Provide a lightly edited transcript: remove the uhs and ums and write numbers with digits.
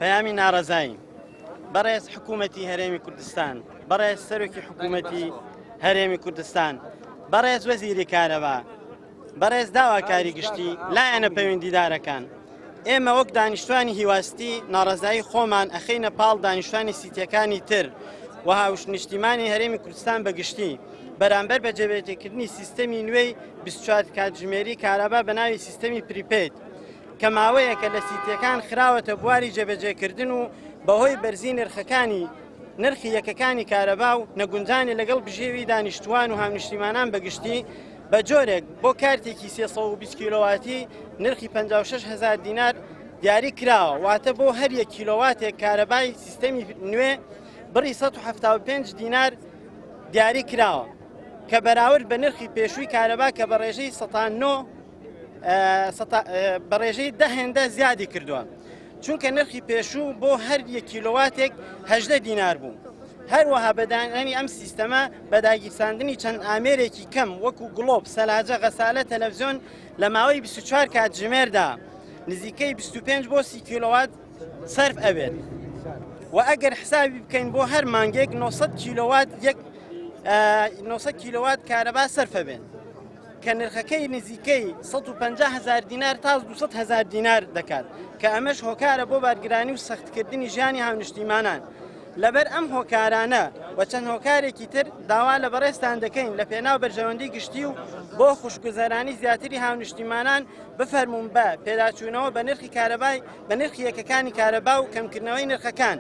پەیامی ناڕەزایی بەڕێز حکوومەتی هەرێمی کوردستان، بەڕێز سەرۆکی حکوومەتی هەرێمی کوردستان، بەڕێز وەزیری کارەبا، بەڕێز داواکاری گشتی، لایەنە پەیوەندیدارەکان، ئێمە وەک دانیشتوانی هیواستی ناڕەزایی خۆمان ئەخەینە پاڵ دانیشتوانی سیتیەکانی تر و هاوشنیشتیمانی هەرێمی کوردستان بە گشتی بەرامبەر بە جێبەجێکردنی سیستەمی نوێی 24 کاتژمێری کارەبا بە ناوی سیستەمی prepaid کە ماوەیەکە لە سیتیەکان خراوەتە بواری جێبەجێکردن و بەهۆی بەرزی نرخەکانی نرخی یەکەکانی کارەبا و نەگونجانی لەگەڵ بژێوی دانیشتوان و هاونیشتیمانان بەگشتی بە جۆرێک بۆ کارتێکی 320 کیلۆواتی نرخی 56 هزار دینار دیاری کراوە، واتە بۆ هەر یەک کیلۆواتێک کارەبای سیستەمی نوێ بڕی 175 دینار دیاری کراوە کە بەراورد بە نرخی پێشووی کارەبا کە بە ڕێژەی 9 بە ڕێژەی دە هێندە زیادی کردووە چونکە نرخی پێشوو بۆ هەر یەک کیلۆواتێک هەژدە دینار بوو. هەروەها بەدانانی ئەم سیستەمە بە داگیرساندنی چەند ئامێرێکی کەم وەکو گڵۆپ، سەلاجە، غەسالە، تەلەڤزیۆن لە ماوەی 24 کاتژمێردا نزیکەی 25 بۆ 30 کیلۆوات سەرف ئەبێت و ئەگەر حسابی بکەین بۆ هەر مانگێک 900 کیلۆوات یەک 900 کیلۆوات کارەبا سەرفە بێن. کە نرخەکەی نزیکەی 150 هەزار دینار تا 200 هەزار دینار دەکات کە ئەمەش هۆکارە بۆ بارگرانی و سەختکردنی ژیانی هاونیشتیمانان. لەبەر ئەم هۆکارانە و چەند هۆکارێکی تر داوا لە بەڕێزتان دەکەین لە پێناو بەرژەوەندی گشتی و بۆ خوشگوزەرانی زیاتری هاونیشتیمانان بفەرموون بە پێداچوونەوە بە نرخی کارەبای بە نرخی یەکەکانی کارەبا و کەمکردنەوەی نرخەکان.